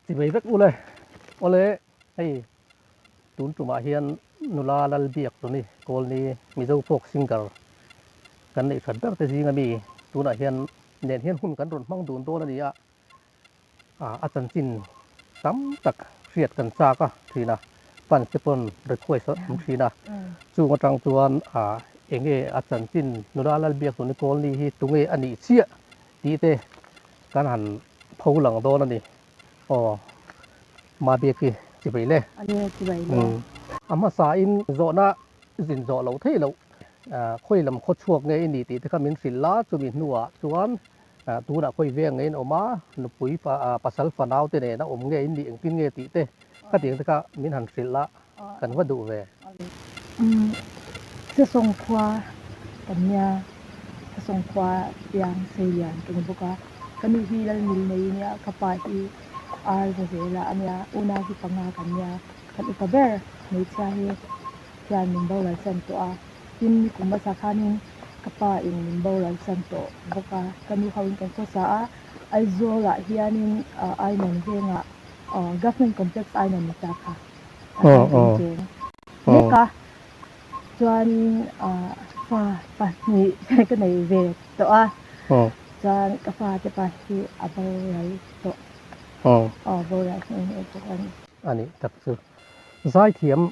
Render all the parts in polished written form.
Chivei vek ule. Awle hei tun tumah hian nula lal biak tuni Kawlni Mizo folk singer kan neih that ber te zinga mi tunah hian nen hian hun kan rawn hmang dun dawn a ni a, a chanchin tam tak hriat kan chak a thin a, fans te pawn request a awm thin a, chung atang chuan enge a chanchin nula lal biak tuni Kawlni hi tunge a nih chiah tih te kan han pho lang dawn a ni. Aw, Mabiaki chibai le. Ale chibai le. A hmasain zawhna zin zawh loh theih loh khawi lam khaw chhuak nge i nih tih te kha min hrilh la, chumi hnuah chuan tunah khawi veng nge in awm a, nupui pasal fanau te nen a awm nge in nih engtin nge tih te khatiang te kha min han hrilh a, kan va duh ve. Sesawng khua kan nia, Sesawng khua piang Seilian ka ni bawk a, ka nu hi Lalmil nei nia, ka pa hi Ar za zela a nia, unau hi panga kan nia, kan upa ber hmeichhia hi hian min boral san tawh a, tin nikum hmasa khanin ka pa in min boral san tawh bawk a, ka nu ho in kan khawsa a, Aizawl ah hianin Ainawn vengah Government Complex Ainawn ni ta kha. A hian kan cheng mek a, chuanin fa pahnih ka nei ve tawh a, chuan ka fate pa hi a boral tawh, aw boral nghe nghe bawk a ni. A nih tak chu zaithiam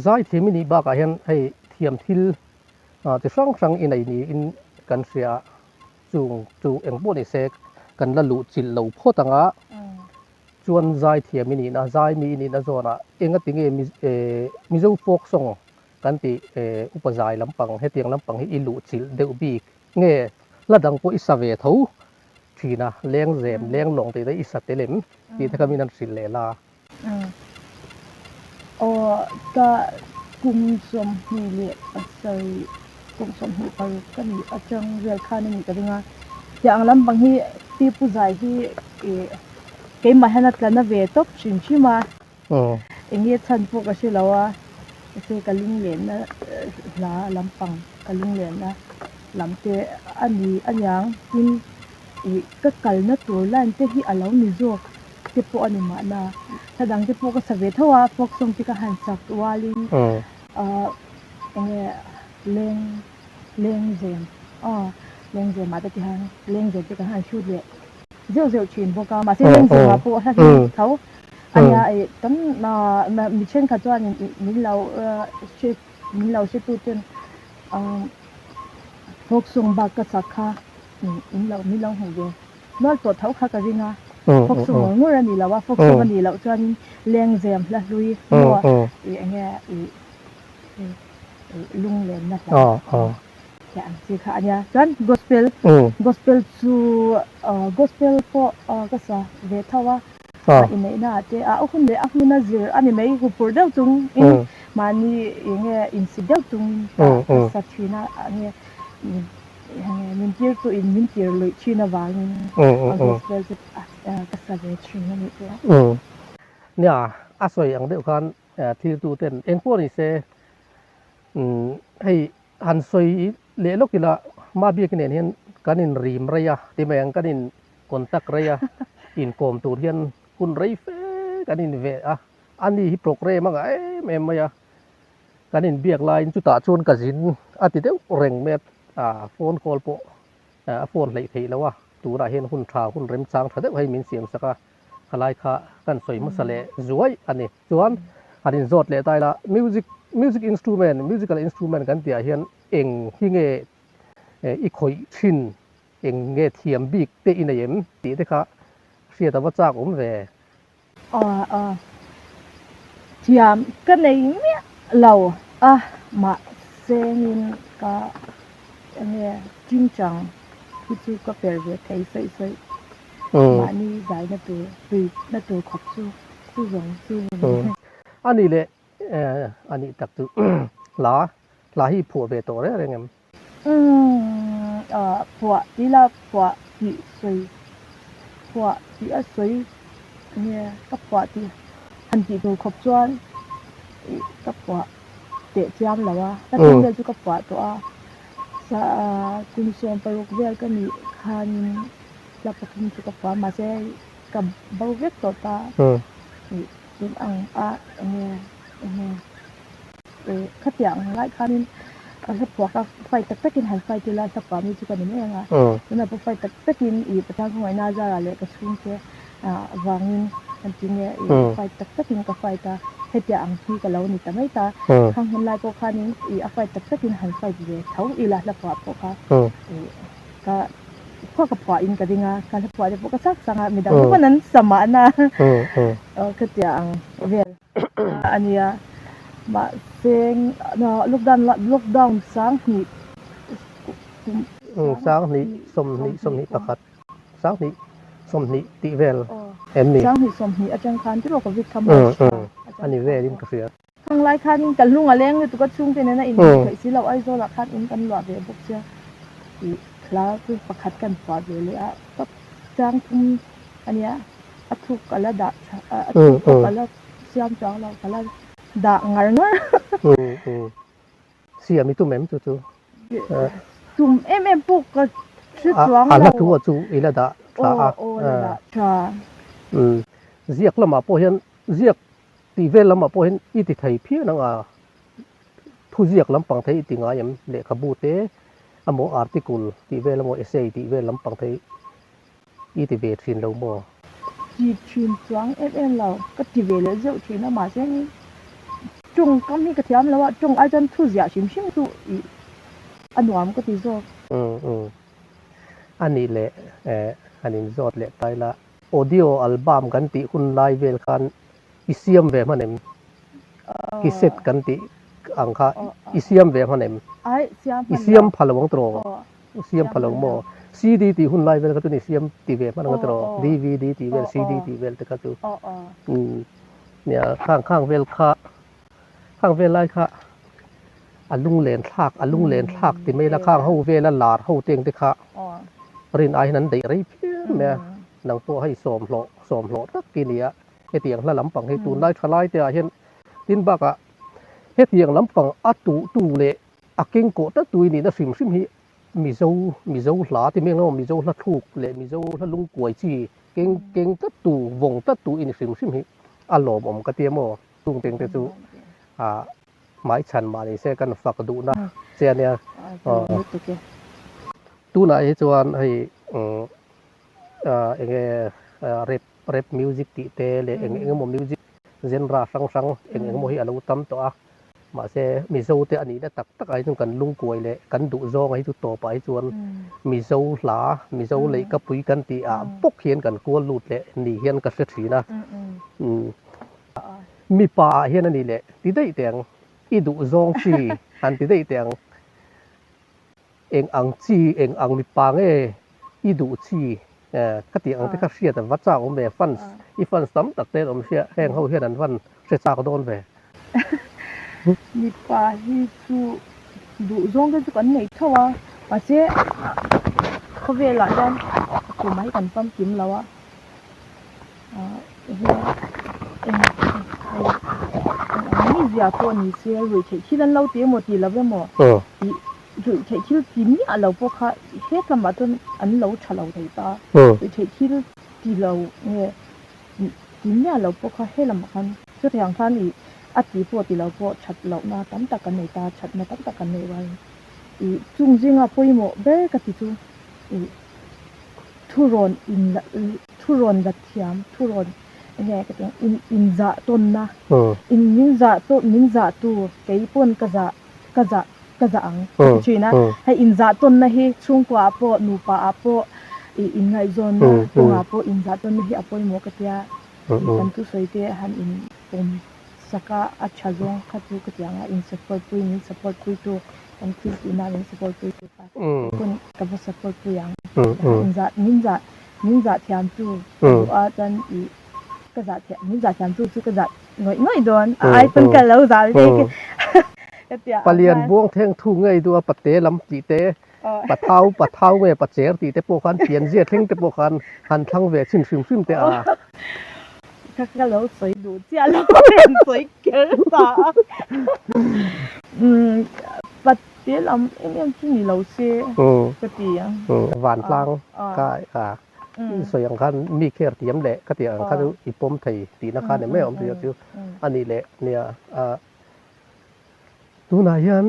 zaithiam i nih bakah hian hei thiam thil chi hrang hrang i nei niin kan hria a, chung chu engpawh ni se kan la luh chilh lo phawt ang a. Chuan zai thiam i nihna, zai mi i nihna zawnah engati nge Mizo folk song kan tih upa zai lampang hetiang lampang hi i luh chilh deuh bik nge hla dang pawh i sa ve tho thin a, lengzem, lenglawng tih te i sa tel em tih te kha min han hrilh leh la. Aw ka kum 27, kum 26 ka nih atang vel khan a nih ka ring a, tiang lampang hi pipu zai hi ih Keimah hian a tla na ve tawp hrim hrim a, enge chhan pawh ka hre lo a, mahse ka lunglenna hla lampang ka lunglenna lam te a ni a niang tin ih ka kalna tur line te hi a lo ni zawk te pawh a ni mahna, hla dang te pawh ka sa ve tho a folk song te ka han sak rualin ah enge leng lengzem aw lengzem ah te tihian lengzem te kan han shoot leh. Zeuh zeuh thin bawk a, mahse lengzemah pawh hla hlui tho a nia ih tam mi thenkhat chuanin ih min lo hre min lo hretu ten folk song bak ka sak kha in lo min lo hmuh ve nual tawh tho kha ka ring a, folk song ngawr ngawr a ni lo a, folk song a nih loh chuanin lengzem hla hlui maw ih eng nge ih lunglenna hla. Heh ang chi kha a nia. Chuan gospel, gospel chu gospel pawh ka sa ve tho a, a inneihna ah te a hun leh a hmun a zir a ni mai, huphurh deuh chung in mahni eng nge insit deuh chung in ka sa thin a, eng nge min tir tu in min tir luih thin avangin gospel chu ka sa ve thin a nih chu. Nia, a sawi ang deuh khan thiltu ten engpawh ni se hei Han sawi leh lawk ila, Mabiaki nen hian kan in rim rei a, ti mai ang kan in contact rei a, inkawm tur hian hun rei fe kan in veh a, a ni hi programme a ngah em em mai a, kan in biak laiin chutah chuan ka zin a ti deuh reng mai a, phone call pawh a phone hleih theih loh a, tunah hian hun tha hun remchang tha deuh hei min siam sak a, khalai kha kan sawi hmasa leh zuai a ni. Chuan han inzawt leh ta ila, music music instrument, musical instrument kan tihah hian eng hi nge i khawih thin, eng nge thiam bik te i nei em tih te kha hriat a va chak awm ve. Aw aw thiam ka nei miah lo a, mahsengin ka enge chingchang hi chu ka per ve thei sawi sawi. Mahni zaina tur, tuina tur khawp chu chu zawng chu ni mai. A nih leh a nih tak chu hla, hla hi phuah ve tawh reng reng em? Umm phuah tih la phuah tih sawi, phuah tih a sawi nge ka phuah tih han tih tur khawp chuan ka phuah teh chiam lo a, ka thil vel chu ka phuah tawh a, kum 16 vel ka nih khanin hla pathum chu ka phuah mahse. ka bo vek tawh ta. Tun ang a enge enge khatiang ang lai khanin ka hla phuah kha fight tak takin han fight ila hla phuah mi chu ka ni mai ang a. Tunah pawh fight tak takin ih Pathian khawngaihna a zarah leh ka chhungte vangin an ti nge ih fight tak takin ka fight a, hetiang ang hi ka lo ni ta mai ta. Khang hun lai pawh khanin ih a fight tak takin han fight ve tho ila hla phuah pawh kha ih ka phuah ka phuah in ka ring a, ka hla phuah te pawh ka chak chang a, midang te pawn an sa mahna khatiang ang vel a nia. Mahse lockdown lockdown 2000 20 20 21 20 20 tih vel em ni? 2020 atang khan tiraw covid kha March thla a ni velin ka hria. Khang lai khanin ka lung a leng lutuk a chhungte nena inhmuh theih si loh Aizawlah khan in kan luah ve bawk sia tih hla chu pakhat kan phuah ve leh a, ka chang thum a nia a thuk ka la dah tha a thuk pawh ka la siam chuang lo ka la dah ngar ngar. Siam i tum em chu chu? Tum em em pawh ka hre chuang lo. A hla thu a chu i la dah tha a. Aw aw la dah tha. Ziak lamah pawh hian ziak Tih vel lamah pawh hian i ti thei phian ang a, thuziak lampang thei i ti ngai em? Lehkhabu te emaw article tih vel emaw essay tih vel lampang thei i ti ve thin lo maw? Ti thin chuang em em lo, ka ti ve leh zeuh thin a mahse tawngkam hi ka thiam lo a, tawng ai chuan thuziah hrim hrim chu i a nuam ka ti zawk. Umm umm a nih leh eh han inzawt leh ta ila. Audio album kan tih hun lai vel khan i siam ve hman em? Cassette kan tih ang kha i siam ve hman em? I siam pha lo ang tiraw? I siam pha lo maw? CD tih hun lai vel kha chuan i siam ti ve hman ang tiraw? DVD tih vel, CD tih vel te kha chu. Nia khang khang vel kha khang vel lai kha a lunglen thlak a lunglen thlak ti mai la khang ho vela lar ho te ang te kha rin ai hian an daih rei phian mai a nang pawh hei sawmhlawh sawmhlawh tak i ni a hetiang hla lampang hi tunlai tha lai te ah hian tin bakah hetiang lampang a tuh tu leh a keng kawh tak tu i nihna hrim hrim hi Mizo Mizo hla ti mai ang emaw Mizo hla thluk leh Mizo hla lungkuai chi keng keng tlat tu vawng tlat tu i ni hrim hrim hi a lawmawm ka ti emaw chung teng te chu ah hmaichhan mah ni se kan fak duhna che a nia. Tunah hi chuan hei eng nge rap rap music tih te leh eng eng emaw music genre hrang hrang eng eng emaw hi a lo tam tawh a mahse Mizo te a nihna tak tak ah hi chuan kan lungkuai leh kan duh zawng ah hi chu tawpah hi chuan Mizo hla Mizo leihkapui kan tih ah bawk hian kan kual lut leh ni hian ka hre thin a. Mipa ah hian a ni leh ti daih teh ang, i duh zawng chi han ti daih teh ang, eng ang chi eng ang mipa nge i duh chi ka tih ang te kha hriat a va chak awm ve, fans i fans tam tak te an awm sia heng ho hian an van hre chak dawn ve. Mipa hi chu duh zawng te chu kan nei tho a, mahse khawvelah hian tumah hi kan famkim lo a. Mizia pawh ni se ruih theih thil an lo ti emaw ti lo emaw ih ruih theih thil ti miah lo pawh kha het lamah chuan an lo tha lo thei ta ruih theih thil ti lo nge ti miah lo pawh kha helamah khan chutiang khan ih a ti pawh ti lo pawh that lohna tam tak kan nei ta thatna tam tak kan neih rualin ih chung zinga pawimawh ber ka ti chu ih thurawn in thurawn la thiam thurawn enge ka tih in in zah tawnna in min zah tawn min zah tu kei pawn ka zah ka zah ka zah ang ka ti thin a hei in zah tawnna hi chhungkua ah pawh nupa ah pawh ih in ngaihzawnna kawngah pawh in zah tawnna hi a pawimawh ka tia kan thusawi te han in pawm sak a a tha zawng kha chu ka ti ang a in support pui min support pui tu kan thil tih na min support pui tu kha pawn ka va support pui ang in zah min zah min zah thiam tu ka duh a chuan ih ka zah thiam min zah thiam tu chu ka zah ngawih ngawih dawn a ai pawn ka lo zah leh ka ti ang Palian buang theng thu ngei duh a pate lam tih te pathau pathau nge pacher tih te pawh khan pianzia thleng te pawh khan han thlang ve chhin hrim hrim teh a. Ka ka lo sawi duh chiah lo a rawn sawi kher ta a. Umm pate lam em em chu ni lo se ka ti ang. Vantlang ka a. I sawi ang khan mi care thiam leh ka tih ang kha chu i pawm thei tihna kha ni mai a awm thei a chu a nih leh nia. Tunah hian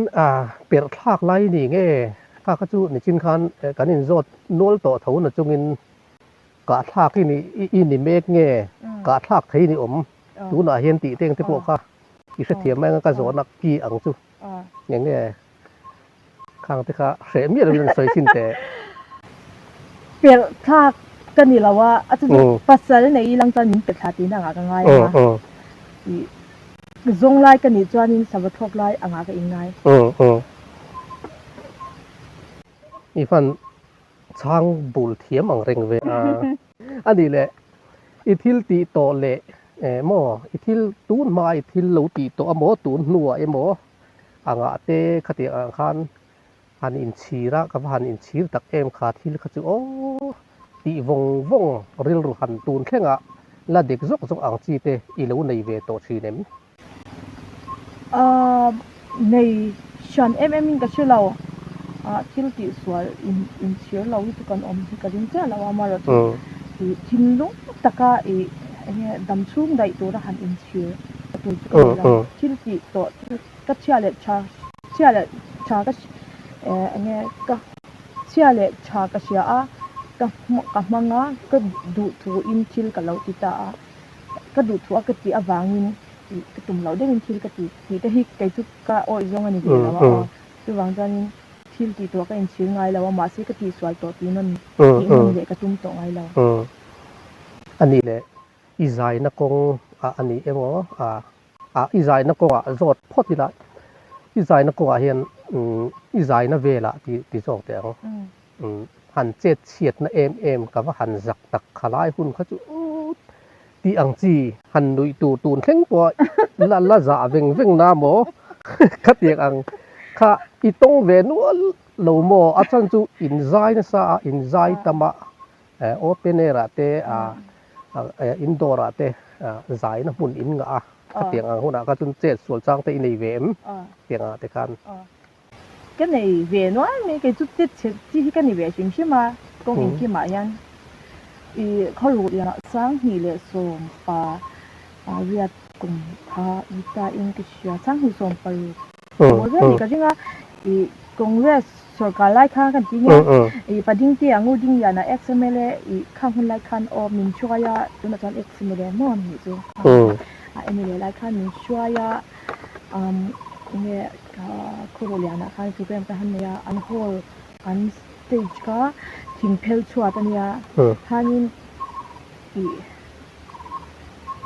perh thlak lai ni nge kha kha chu nichin khan kan inzawt nual tawh tho na chungin kah thlak i ni i ni mek nge kah thlak thei ni awm tunah hian tih teng te pawh kha i hrethiam mai anga ka zawhna ki ang chu nge nge khang te kha hreh miah lovin an sawi thin teh. Perh thlak ka ni lo a, a chu chu pasal nei ilang chuan min pe thla tihna angah ka ngai ang a, ih zawng lai ka nih chuanin sava thlawk lai angah ka inngai. I fan chhang bul thiam ang reng ve a, a nih leh i thil tih tawh leh emaw i thil tun hmaa i thil lo tih tawh amaw tun hnuah emaw angah te khatiang ang khan han inchhir a, ka va han inchhir tak em kha thil kha chu aw tih vawng vawng rilru han tun thlengah la dik zawk zawk ang chi te i lo nei ve tawh thin em? Aaa nei hran em em in ka hre lo, ah thil tih sual in inchhir lo hi chu kan awm hi ka ring chiah lo a, amaherawhchu ih thinlung taka ih eng nge dam chhung daih tura han inchhir tur chu ka nei lo, thil tih tawh chu ka chhia leh tha chhia leh tha ka eh eng nge ka chhia leh tha ka hria a ka ka hmang a ka duh thu in thil ka lo ti ta a ka duh thu a ka tih avangin ih ka tum loh deuhin thil ka ti tih te hi kei chu ka awih zawng a ni ve lo a aw chuvang chuanin thil tih tawh ka inchhir ngai lo a mahse ka tihsual tawh tih nawn tih nawn leh ka tum tawh ngai lo. A nih leh i zaina kawng ah a ni emaw ah Ah i zaina kawngah zawt phawt ila, i zaina kawngah hian i zaina velah ti ti zawk teh ang. Han chet chhiatna em em ka va han zak tak kha lai hun kha chu tih ang chi han nuih tur tun thleng pawh la la zah veng veng na maw khatiang ang kha i tawng ve nual lo maw a chhan chu in zai nasa a in zai tam a open air ah te ah indoor ah te zaina hmun in ngah a, khatiang ang hunah kha chuan chet sual chang te i nei ve em? Tiang ah te khan. Ka nei ve nual mai, kei chu chet chhe chi hi ka ni ve hrim hrim a, kawng engkimah hian i khawruh lianah 2010 riat kum kha ni ta in ka hria, 2016 maw vel ni ka ring a, i Congress Sorkar lai khan kan ti nge i Padingte a Ngur Dingliana ex mla i khang hun lai khan aw min hruai a tunah chuan ex mla maw nih chu a mla lai khan min hruai a umm enge Khawruh Lianah khan program ka han nei a an hall an stage kha thing phel chhuat a nia khanin ih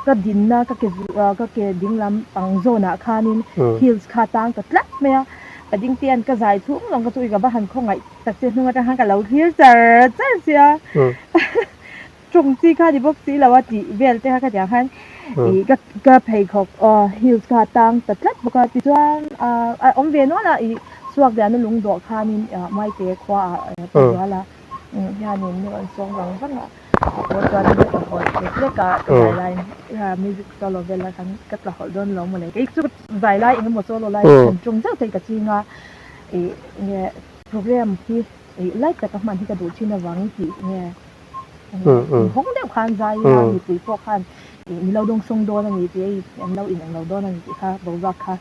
ka dinna ka ke ka ke dinglam pang zawnah khanin heels kha tang ta tlat mai a ka ding te hian ka zai chhung lawng ka chu i ka va han khawngaih tak che hnung atang khan ka lo thlir char char sia tawng chi kha ni bawk si lo a tih vel te kha khatiang khan ih ka ka pheikhawk aw heels kha tang ta tlat bawk a tichuan ah a awm ve nual a ih chhuak lian a lung dawh khanin ah Maite khua ah ka zual a hianin mi rawn sawm vang vang a. Aw chuan ka tla hawlh hlek hlek a, ka zai lai music solo vel lai khan ka tla hawlh dawn lo mawle. Kei chu zai lai eng emaw solo lai han tum zeuh thei ka ching a, ih nge program hi ih light taka hman hi ka duh thin avangin tih nge inhawng deuh khan zai ila mipui pawh khan ih mi lo dawngsawng dawn a ni tih a an lo in ang lo dawn a ni tih kha boruak kha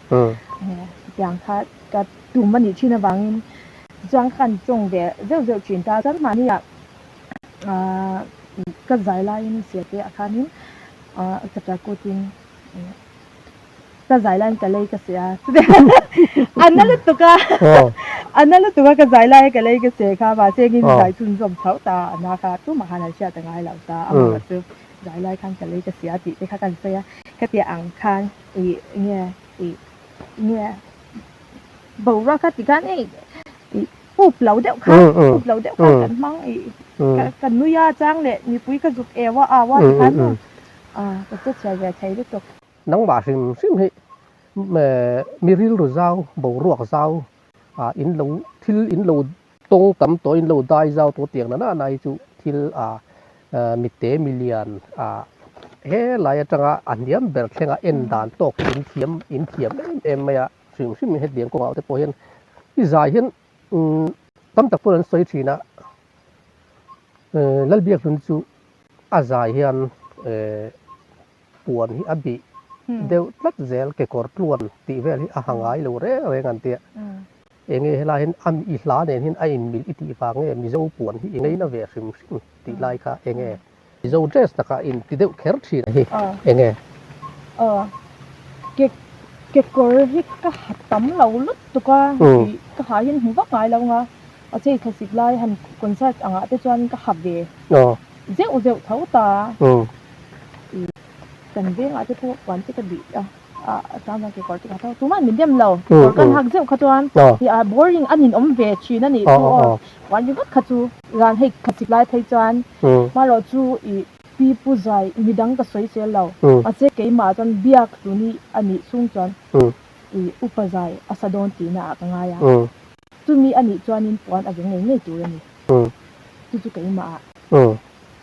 chutiang kha ka tum a nih thin avangin chuan khan tawng ve zeuh zeuh thin ta chuan mahni ah Ahh ka zai laiin siate ah khanin ahh ka chakawtin ka zai laiin ka lei ka seh a a na lutuk a a na lutuk a ka zai laia ka lei ka seh kha mahse engin zai chhunzawm chhoh ta a na kha tumah khan an hriat a ngai lo ta amaherawh chu zai lai khan ka lei ka seh a tih te kha kan sawi a khatiang ang khan ih nge ih nge boruak kha tikhan hei ih Up lo deuh khan up lo deuh khan kan hmang ih ka nui a chang leh mipui ka zuk eu a au a tikhan maw ah ka che chhiar ve thei lutuk. Nangmah hrim hrim hi mi rilru zau boruak zau ah in lo thil in lo tawng tam tawh in lo dai zau tawh tiang na na hi chu thil ah mite milian ah he lai atanga a hniam ber thlenga en dan tawk in thiam in thiam em em mai a. Hrim hrim hetiang kawngah te pawh hian i zai hian tam tak pawn an sawi thin a. Lalbiakhlun chu a zai hian puan hi a bih deuh tlat zel kekawr tluan tih vel hi a ha ngai lo reng reng an tia. Enge helai hian a i hla nen hian a inmilh i tih vang nge Mizo puan hi i ngeina ve hrim hrim tih lai kha enge Mizo dress takah in ti deuh kher thin a hi enge? Aw ke kekawr hi ka ha tam lo lutuk a ka ha hian hmu vak ngai lo ang a a chei thlasik lai han concert angah te chuan ka ha ve zeuh zeuh tho ta a kan vengah te pawh puan te ka bih a. A chang chuan kekawr te ka tho tumah min dem lo kekawr kan hak zeuh kha chuan hi a boring a ninawm ve thin a nih chu aw puan ringawt kha chu ran hei khatsik lai phei chuan hmarawh chu ih pi pu zai midang ka sawi sel lo mahse keimah chuan biak tuni a nih chhung chuan ih upa zai a sa dawn tihna ah ka ngai a chumi a nih chuanin puan a ve ngei ngei tur a ni chu chu keimah ah.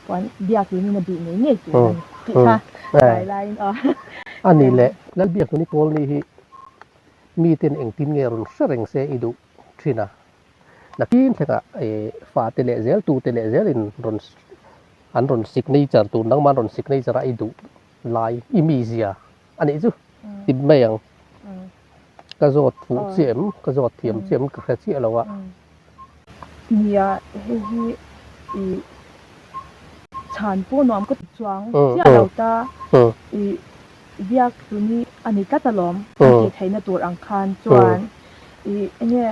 Puan biak in a bih ngei ngei tur a ni tih kha zai laiin aw. A nih leh Lalbiakhluni Kawlni hi miten engtin nge rawn hre reng se i duh thin a, nakin thlengah fate leh zel tute leh zelin rawn an rawn signature tur nangman rawn signature a i duh lai i mizia a nih chu ti mai ang. Ka zawt fuh chiah em? Ka zawt thiam chiah em? Ka hre chiah lo a. Nia, hei hi i chhan pawh nuam ka ti chuang chiah lo ta. I biak tuni a ni tlat alawm ka tih theihna tur ang khan chuan i enge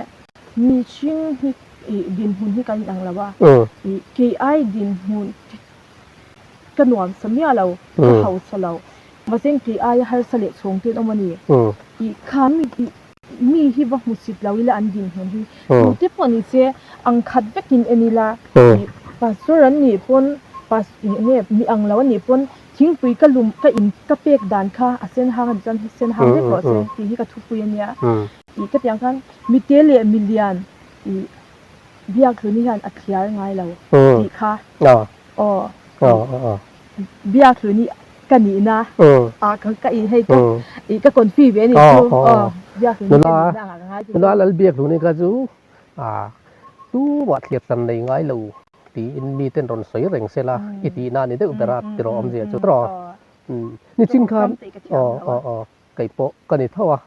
mihring hi i dinhmun hi kan inang lo a, i kei ai dinhmun ka nuam sa miah lo, ka hausa lo. Mahse kei aia harsa leh chhawng te an awm a ni. Ih kha mi mi hi va hmu sit lo ila an dinhmun hi tute pawh ni se ang khat vekin en ila ih pastor an nih pawn pas ih nge mi ang lo an nih pawn thingpui ka lum ka in ka pek dan kha a sen hang a nih chuan sen hang vek rawh se tih hi ka thupui a nia. Ih ka tih ang khan mite leh milian ih biak hluni hian a thliar ngai lo tih kha aw biak hluni ka nihna a ka in hei ka i ka confi ve ani chu aw biak hluni ka nihna ang ah ka ngai chu. Nula lal biak hluni kha chu a tumah thliar hran nei ngai lo tiin miten rawn sawi reng sela i tihna a ni deuh ber a tiraw awmzia chu tiraw nichin khan aw aw aw Kei pawh ka ni tho a,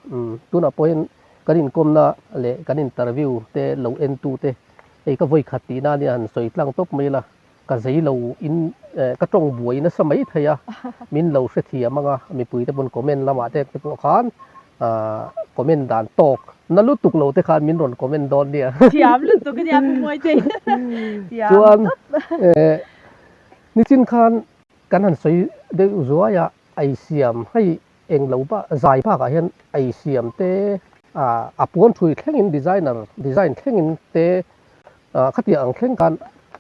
tunah pawhin kan inkawmna leh kan interview te lo entu te hei ka vawi khat tihna ania han sawi tlang tawp mai la, ka zei lo in ka tawng buai nasa mai thei a, min lo hrethiam ang a, mipui te pawn comment lamah te te pawh khan comment dan tawk na lutuk lo te khan min rawn comment dawn nia. Thiam lutuk ania pu Mawi te. Thiam tawp. Chuan nichin khan kan han sawi deuh zuai a, Ei siam hei eng lo bak zai bakah hian ei siam te a puan thui thlengin designer design thlengin te khatiang ang thleng khan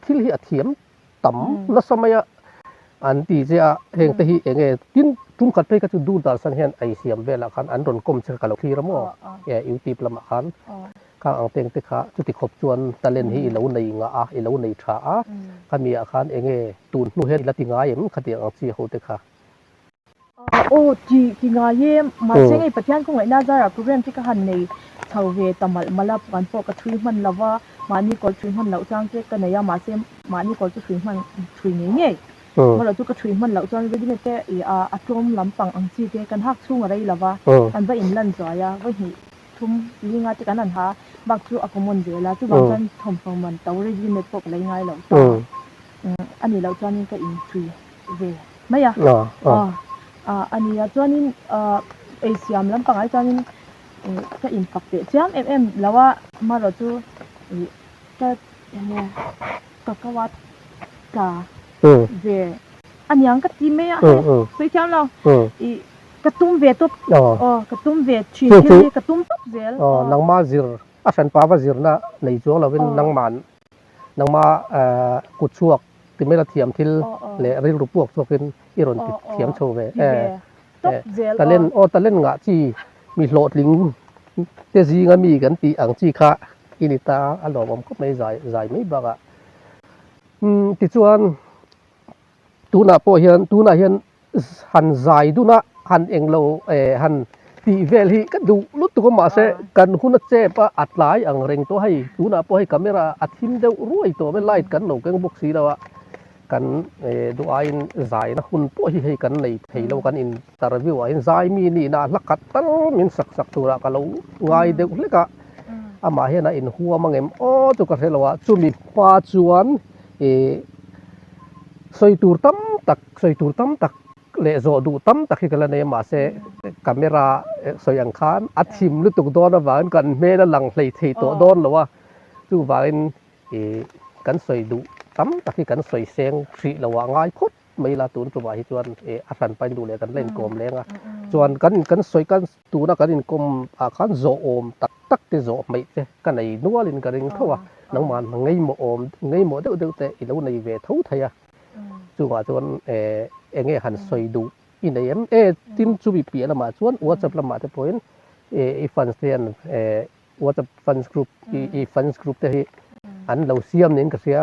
thil hi a thiam tam nasa mai a an ti che a heng te hi eng nge tin tum khat phei kha chu Doordarshan hian ei siam velah khan an rawn kawm che ka lo thlir a maw youtube lamah khan. Khang ang teng te kha chuti khawp chuan talent hi i lo nei ngah a, i lo nei tha a, khami ah khan eng nge tun hnu hian i la ti ngai em khatiang ang chi ho te kha? Aw ti ti ngai e, mahse ngei Pathian khawngaihna zarah program te ka han nei chho ve ta malh malh a, puan pawh ka thui hman lo va, mahni kawr thui hman loh chang te ka nei a, mahse mahni kawr chu thui hman thui ngei ngei. Amaherawh chu ka thui hman loh chuan ready made te i a a tlawm lampang ang chi te kan hak chhung a rei lo va, kan va inlan zuai a, vawihnih Thum linga te kan han ha bak chu a common zel a, chuvang chuan thawmhnaw man to ready made pawh ka lei ngai lo ta. A nih loh chuanin ka inthui ve mai a. A nia chuanin ei siam lampangah hi chuanin ka infak teh chiam em em lo a, amaherawh chu ka enge ka ko a tla ve a niang ka ti mai a, sawi thiam lo. Ka tum ve tawp aw ka tum ve thin thil hi ka tum tawp zel aw. Nangma zir a hranpa va zirna nei chuang lovin nangman nangma kut chhuak ti mai la thiam thil leh rilru puak chhuakin i rawn ti thiam chho ve e talent aw talent ngah chi mi hlawhtling te zinga mi kan tih ang chi kha i ni ta a lawmawm khawp mai zai zai mai bakah tichuan Tunah pawh hian tunah hian han zai dun a han englo eh han tih vel hi ka duh lutuk a mahse kan hun a chep a a tlai ang reng tawh hei tunah pawh hei camera a thim deuh ruai tawh mai light kan lo keng bawk si lo a. Kan duh aiin zaina hun pawh hi hei kan nei thei lo, kan interview ah hian zai mi nihna a hla khat tal min sak sak turah ka lo ngai deuh hlek a, amah hian a inhuam angem aw chu ka hre lo a, chumi hma chuan ih sawi tur tam tak sawi tur tam tak leh zawh duh tam tak hi ka la nei a, mahse camera sawi ang khan a thim lutuk dawn avangin kan hmel a lang hlei thei tawh dawn lo a, chuvangin Ih, kan sawi duh tam tak hi kan sawi seng hrih lo ah ngai khawp mai la, tun tumah hi chuan ih a hran pain duh leh kan la inkawm leng a, chuan kan kan sawi kan tuna kan inkawm ah khan zawh awm tak tak te zawh hmeih te ka nei nual in ka ring tho a, nangmah ngaimawh awm ngaimawh deuh deuh te i lo nei ve tho thei a, chungah chuan eh eng nge han sawi duh i nei em? E tin chumi piah lamah chuan WhatsApp lamah te pawhin eh i fans te hian eh WhatsApp fans group i i fans group te hi an lo siam niin ka hria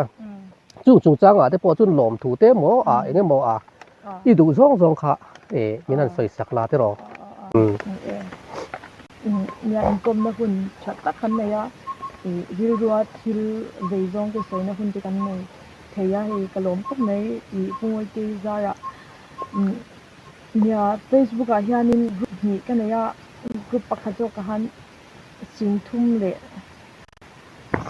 chung chungchangah te pawh chuan lawmthu te emaw ah eng emaw ah i duh zawng zawng kha eh min han sawi sak la tiraw. Nia inkawmna hun tha tak kan nei a, ih rilrua thil vei zawng te sawina hun te kan nei thei a, hei ka lawm khawp mai ih Pu Ngawitei zarah nia Facebook ah hianin group hnih ka nei a, group pakhat zawk ah khan Singthum leh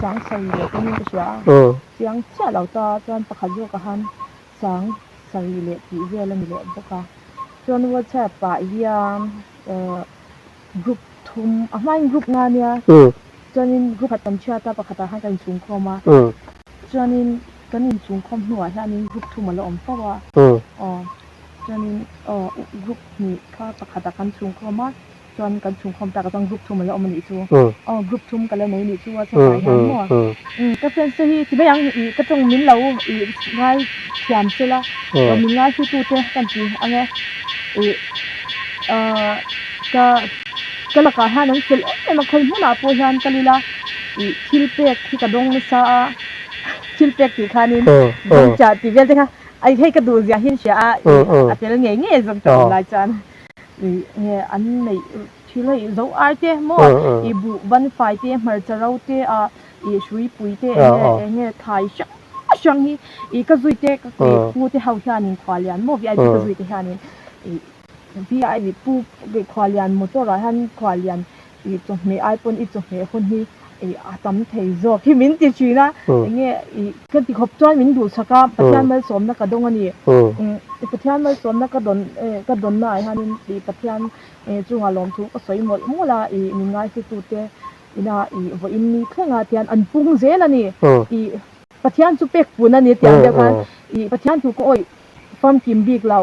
sang sarih leh pawhin ka hria a, chiang chiah lo ta chuan pakhat zawkah khan sang sarih leh tih vel a ni leh bawk a. Chuan WhatsApp ah hian group thum a hmain group nga nia chuanin group khat kan chhiat a pakhatah khan kan inchhungkhawm a, chuanin kan inchhungkhawm hnuah hianin group thum a la awm fo a, aw chuanin aw group hnih kha pakhatah kan chhungkhawm a. Chuan kan chhungkhawm tak ah chuan group thum a la awm a nih chu. Aw group thum ka la nei a nih chu WhatsApp ah hian maw. Ka friends te hi ti mai ang ih ka tawng min lo ih ngai thiam se la min ngai hlu tu te kan ti ang e. Ih ah ka ka lakah hian an fel em em a khawi hmunah pawh hian ka lila ih thil pek hi ka dawng nasa a thil pek tih khanin zawngchah tih vel te kha ai hei ka duh zia hi an hria a ih a tel ngei ngei zawngchah awm lai chuan. Ih nge an neih thil hei zo ai te maw ih buh ban fai te hmarcha ro te ah ih hrui pui te eng nge eng nge thai hrang hrang hi ih ka zui te ka ih pu te ho hianin khualian maw vip ka zui te hianin ih vip pu khualian motor ah hian khualian ih chawhmeh ai pawn i chawhmeh hun hi ih a tam thei zawk hi min ti thin a eng nge ih ka ti khawp chuan min duhsak a Pathian malsawmna ka dawng a ni Pathian malsawmna ka dawn ka dawnna ah hianin ih Pathian chungah lawmthu ka sawi mawlh mawlh a ih min ngaihlu-tute ina ih vawiin ni thlengah tian an pung zel a ni ih Pathian chu pek pun a ni tih ang deuh khan ih Pathian thu ka awih famkim bik lo.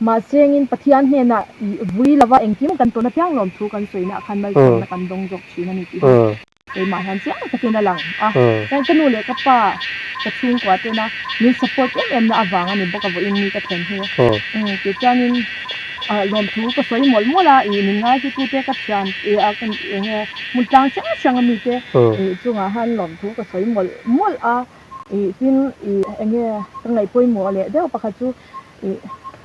Mahse engin Pathian hnenah ih vui lova engkim kan tawn apiang lawm thu kan sawina ah khan malsawmna kan dawng zawk thin a ni tih hi keimah hian chiang takin a lang a. Chuan ka nu leh ka pa ka chhungkua tena min support em em na avang a ni bawk a vawiin ni ka thlen hi. Tih chuanin lawmthu ka sawi mawlh mawlh a ih min ngai hlutute ka thian ih a eng nge hmun tlang hrang hrang ami te ih chungah khan lawmthu ka sawi mawlh mawlh a. Ih tin ih eng nge ka ngaih pawimawh leh deuh pakhat chu ih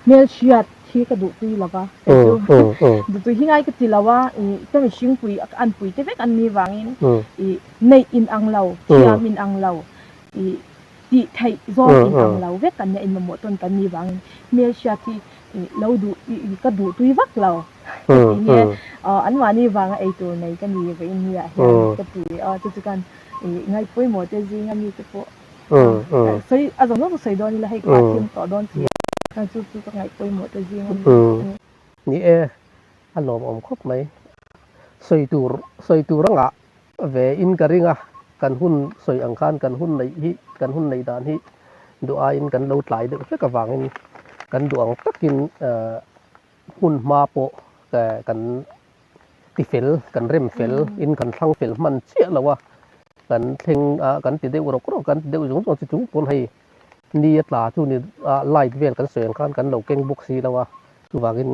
hmelhriat hi ka duhtui lo va kei chu duhtui hi ngai ka ti lo a ih ka mihring pui an pui te vek an ni vangin ih neih in ang lo thiam in ang lo ih tih theih zawng in ang lo vek kan nia inmamawh tawn kan ni vangin hmelhriat hi ih lo duh ih ka duhtui vak lo ka ti nge anmahni vanga eitur nei ka ni vawiin niah hian ka ti a chu chu khan Ih ngaih pawimawh te zinga mi te pawh sawi a zawng zawng chu sawi dawn ila hei khua thim tawh dawn si a chu chu ka ngaih pawimawh te zinga mi a ni. Ni e, a lawmawm khawp mai. Sawi tur sawi tur a ngah ve in ka ring a, kan hun sawi ang khan kan hun neih hi kan hun neih dan hi duh aiin kan lo tlai deuh hlek avangin kan duh ang takin hmun hma pawh kan ti fel kan rem fel in kan thlang fel hman chiah lo a kan thleng a kan ti deuh rawk rawk kan ti deuh zawng zawng chu chung pawn hei ni a tla chu ni a light vel kan sawi ang khan kan lo keng bawk si lo a chuvangin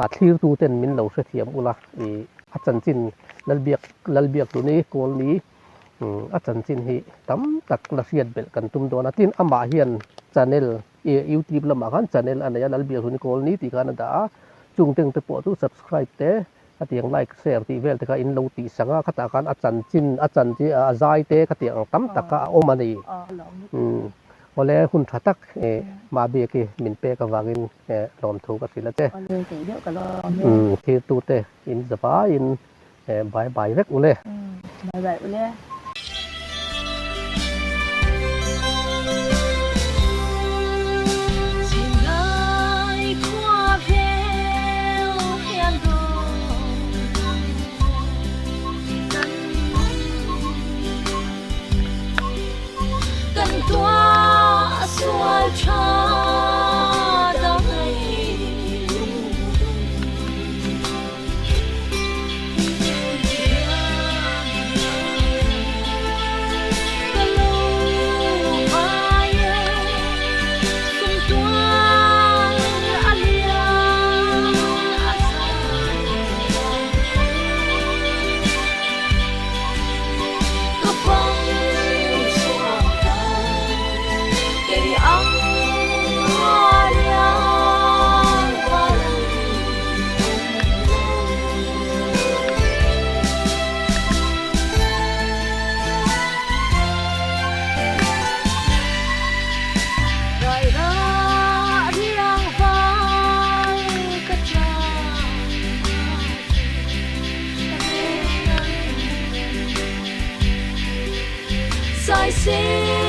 a thlir tu ten min lo hrethiam ula ih a chanchin Lalbiak Lalbiak tuni Kawlni a chanchin hi tam tak la hriat belh kan tum dawn a tin amah hian channel Ih youtube lamah khan channel a nei a Lalbiak Hluni Kawlni tih khan a dah a, chung teng te pawh chu subscribe te khatiang like share tih vel te kha in lo tih sang a, khatah khan a chanchin a chan chi a zai te khatiang ang tam tak kha a awm a ni. Umm Awle hun tha tak Mabiaki min pek avangin lawmthu ka hrilh a che. Awle kei deuh ka lawm e. Thirtute in zavaiin bye bye vek ule. Bye bye ule. Sai se.